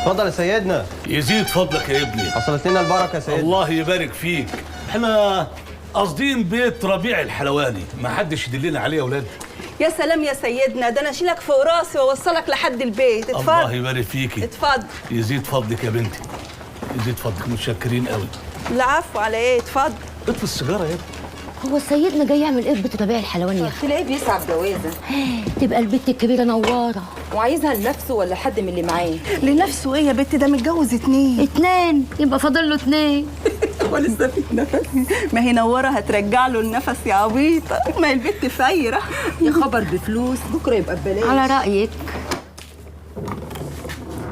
اتفضل يا سيدنا. يزيد فضلك يا ابني. حصلت لنا البركة يا سيدنا. الله يبارك فيك. احنا قاصدين بيت ربيع الحلواني، ما حدش يدلنا عليه يا اولاد. يا سلام يا سيدنا، ده انا اشيلك فوق راسي واوصلك لحد البيت. اتفضل. الله يبارك فيكي. اتفضل. يزيد فضلك يا بنتي، يزيد فضلك، متشكرين قوي. العفو، على ايه؟ اتفضل. اطفي السيجارة يا ابني. هو سيدنا جاي يعمل ايه في بيت ربيع الحلواني يا اخي؟ تلاقيه بيسعى بجوازه. تبقى البت الكبيرة نواره. وعايزها لنفسه ولا حد من اللي معاه؟ لنفسه ايه يا بت؟ ده متجوز 2. 2 يبقى فاضل له 2. هو لسه في نفس؟ ما هي نوره هترجع له النفس يا عبيطه، ما هي البت فايره. يا خبر، بفلوس بكره يبقى ببلاش. على رايك.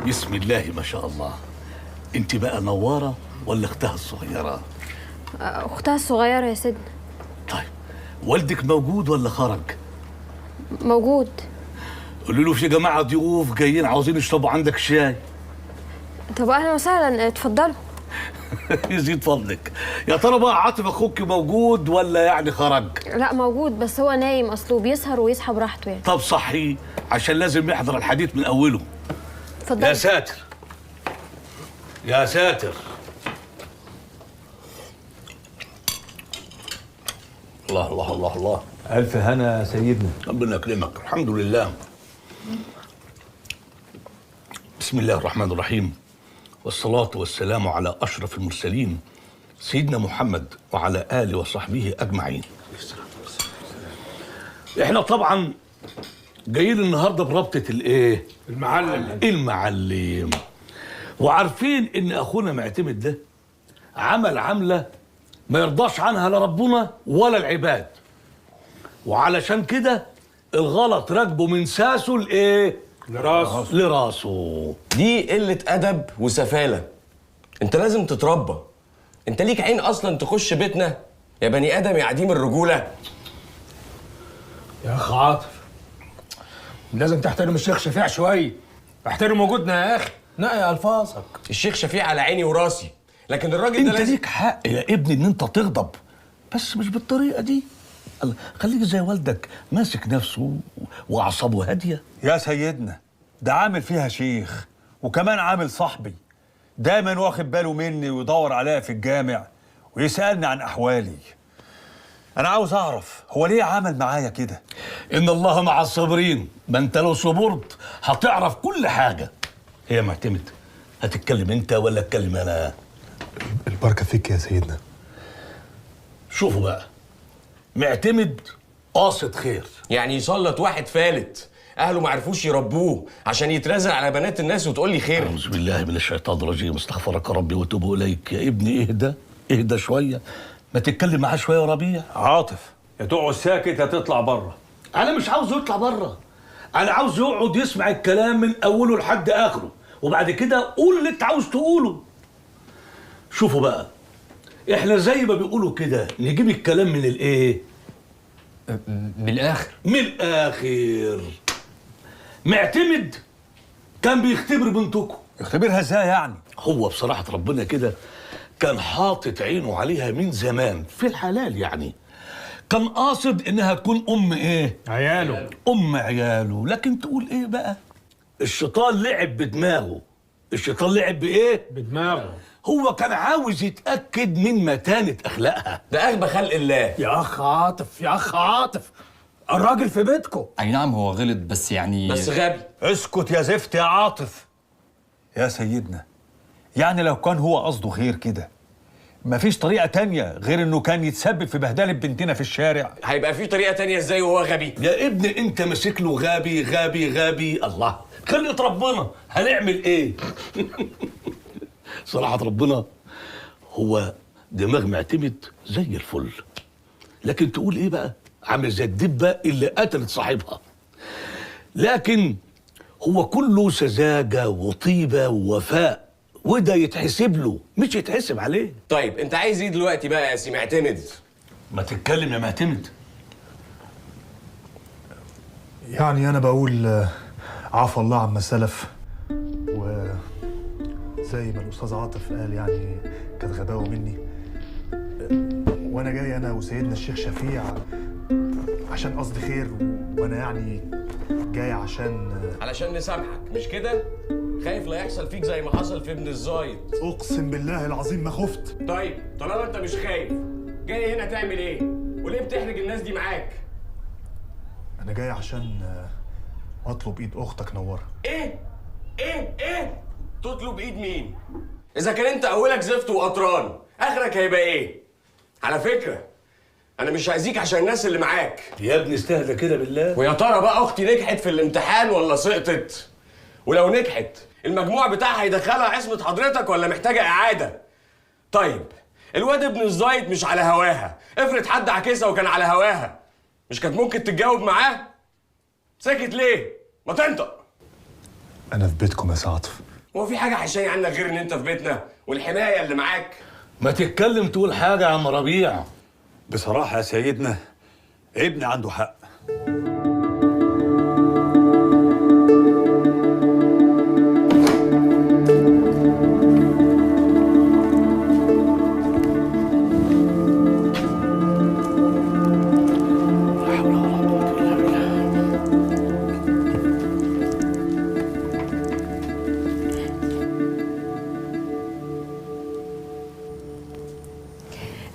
بسم الله ما شاء الله. انت بقى نواره ولا اختها الصغيرة؟ اختها الصغيرة يا سيدنا. طيب والدك موجود ولا خرج؟ موجود. قولوا له في جماعة ضيوف جايين عاوزين يشربوا عندك شاي. طب اهلا وسهلا، اتفضلوا. يزيد فضلك. يا ترى بقى عاطف اخوك موجود ولا يعني خرج؟ لا موجود، بس هو نايم، اصله بيسهر ويصحى براحته يعني. طب صحي عشان لازم يحضر الحديث من اوله. اتفضل. يا ساتر يا ساتر. الله الله الله الله. ألف هنا يا سيدنا. ربنا يكرمك. الحمد لله. بسم الله الرحمن الرحيم، والصلاة والسلام على أشرف المرسلين سيدنا محمد وعلى آله وصحبه أجمعين. إحنا طبعا جايين النهارده بربطة الإيه؟ المعلم. المعلم. وعارفين إن أخونا معتمد ده عمل عملة ما يرضاش عنها لا ربنا ولا العباد، وعلشان كده الغلط راكبه من ساسه لايه؟ لراسه. لراسه. دي قلة أدب وسفالة. أنت لازم تتربى. أنت ليك عين أصلا تخش بيتنا يا بني آدم يا عديم الرجولة؟ يا أخ عاطف، لازم تحترم الشيخ شفيع شوية. احترم وجودنا يا أخي، نقي ألفاظك. الشيخ شفيع على عيني وراسي، لكن الراجل ده انت ليك حق يا ابني ان انت تغضب، بس مش بالطريقة دي. خليك زي والدك، ماسك نفسه واعصابه هادية. يا سيدنا ده عامل فيها شيخ، وكمان عامل صاحبي، دايما واخد باله مني ويدور عليا في الجامع ويسالني عن احوالي. انا عاوز اعرف هو ليه عمل معايا كده؟ ان الله مع الصابرين. ما انت لو صبرت هتعرف كل حاجة. هي معتمد، هتتكلم انت ولا اتكلم انا؟ البركة فيك يا سيدنا. شوفوا بقى، معتمد قاصد خير. يعني يسلط واحد فالت اهله ما عرفوش يربوه عشان يترازل على بنات الناس وتقول لي خير؟ اعوذ بالله من الشيطان الرجيم، استغفرك ربي واتوب اليك. يا ابني اهدى اهدى شوية، ما تتكلم معاه شوية يا ربيع. عاطف يا تقعد ساكت يا تطلع بره. انا مش عاوزه يطلع بره، انا عاوز يقعد يسمع الكلام من اوله لحد اخره، وبعد كده قول اللي انت عاوز تقوله. شوفوا بقى، احنا زي ما بيقولوا كده نجيب الكلام من الايه؟ من الاخر. من الاخر. معتمد كان بيختبر بنتكم. يختبرها ازاي يعني؟ هو بصراحة ربنا كده كان حاطط عينه عليها من زمان في الحلال، يعني كان قاصد انها تكون ام ايه؟ عياله. ام عياله. لكن تقول ايه بقى؟ الشيطان لعب بدماغه. الشيطان لعب بايه؟ بدماغه. هو كان عاوز يتاكد من متانه اخلاقها. ده اغبى خلق الله. يا اخ عاطف، يا اخ عاطف، الراجل في بيتكم. اي نعم هو غلط، بس يعني بس غبي. اسكت يا زفت يا عاطف. يا سيدنا، يعني لو كان هو قصده خير كده مفيش طريقة تانية غير انه كان يتسبب في بهدلة بنتنا في الشارع؟ هيبقى في طريقة تانية ازاي وهو غبي؟ يا ابني انت ماسك له غبي غبي غبي. الله، خلقة ربنا، هنعمل ايه؟ صراحة ربنا هو دماغ معتمد زي الفل، لكن تقول ايه بقى؟ عامل زي الدبة اللي قتلت صاحبها. لكن هو كله سذاجة وطيبة ووفاء، وده يتحسب له مش يتحسب عليه. طيب انت عايز ايه دلوقتي بقى يا سي معتمد؟ ما تتكلم يا معتمد. يعني انا بقول عفى الله عما سلف، وزي ما الاستاذ عاطف قال يعني كانت غباوه مني، وانا جاي انا وسيدنا الشيخ شفيع عشان قصدي خير، وانا يعني جاي عشان نسامحك، مش كده؟ خايف لا يحصل فيك زي ما حصل في ابن الزايد. اقسم بالله العظيم ما خفت. طيب طالما انت مش خايف، جاي هنا تعمل ايه؟ وليه بتحرج الناس دي معاك؟ انا جاي عشان اطلب ايد اختك نوره. ايه؟ ايه؟ ايه؟ تطلب ايد مين؟ اذا كان انت اولك زفت وقطران، اخرك هيبقى ايه؟ على فكرة انا مش هاذيك عشان الناس اللي معاك. يا ابني استهدى كده بالله. ويا ترى بقى اختي نجحت في الامتحان ولا سقطت؟ ولو نجحت المجموع بتاعها هيدخلها عصمة حضرتك ولا محتاجة إعادة؟ طيب الواد ابن الزايد مش على هواها، افرض حد عكسها وكان على هواها، مش كانت ممكن تتجاوب معاه؟ ساكت ليه؟ ما تنطق. أنا في بيتكم يا عاطف. هو في حاجة حشاني عنك غير إن أنت في بيتنا والحماية اللي معاك؟ ما تتكلم تقول حاجة يا عم ربيع. بصراحة يا سيدنا ابني عنده حق.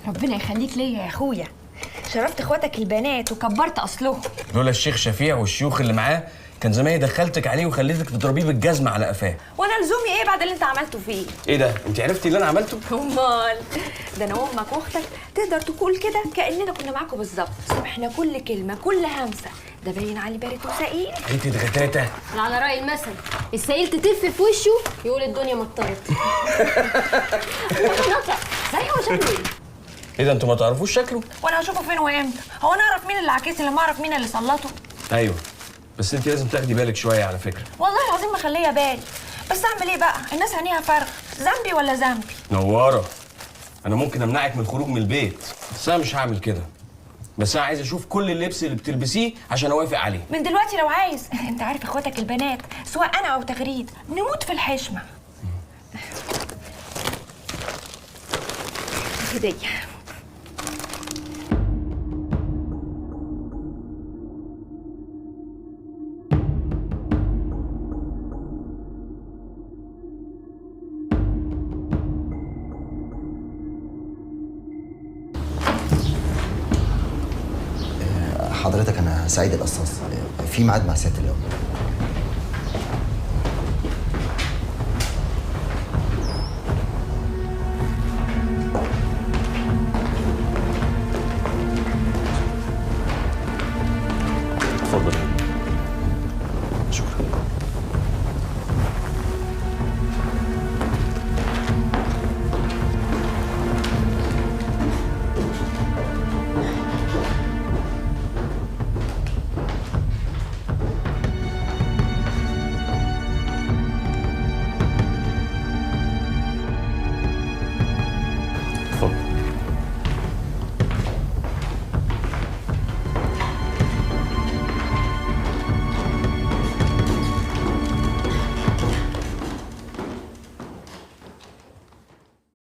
ربنا يخليك ليا يا اخويا، شرفت اخواتك البنات وكبرت اصلهم. لولا الشيخ شفيع والشيوخ اللي معاه كان زماني دخلتك عليه وخليتك تضربيه بالجزمه على قفاه. وانا لزومي ايه بعد اللي انت عملته فيه؟ ايه ده؟ انت عرفتي اللي انا عملته؟ امال ده انا وامك واختك تقدر تقول كده كاننا كنا معاكم بالظبط، سمحنا كل كلمة كل همسة، ده باين علي بارد وسقيل. انت اتغتاته؟ على راي المثل السائل تتف في وشه يقول الدنيا مطرت. صحيح هو شكله ايه؟ ايه ده انتوا ما تعرفوش شكله؟ وانا هشوفه فين وامتى؟ هو انا اعرف مين اللي عكسني لما اعرف مين اللي سلطة؟ ايوه بس انت لازم تاخدي بالك شوية على فكرة. والله العظيم مخليه بالي، بس اعمل ايه بقى؟ الناس عينيها فرق، ذنبي ولا ذنبي؟ نواره، انا ممكن امنعك من الخروج من البيت، بس انا مش هعمل كده. بس انا عايز اشوف كل اللبس اللي بتلبسيه عشان اوافق عليه. من دلوقتي لو عايز، انت عارف اخواتك البنات سواء انا او تغريد نموت في الحشمة. هديه. حضرتك أنا سعيد القصاص، في ميعاد مع سيادة اللواء.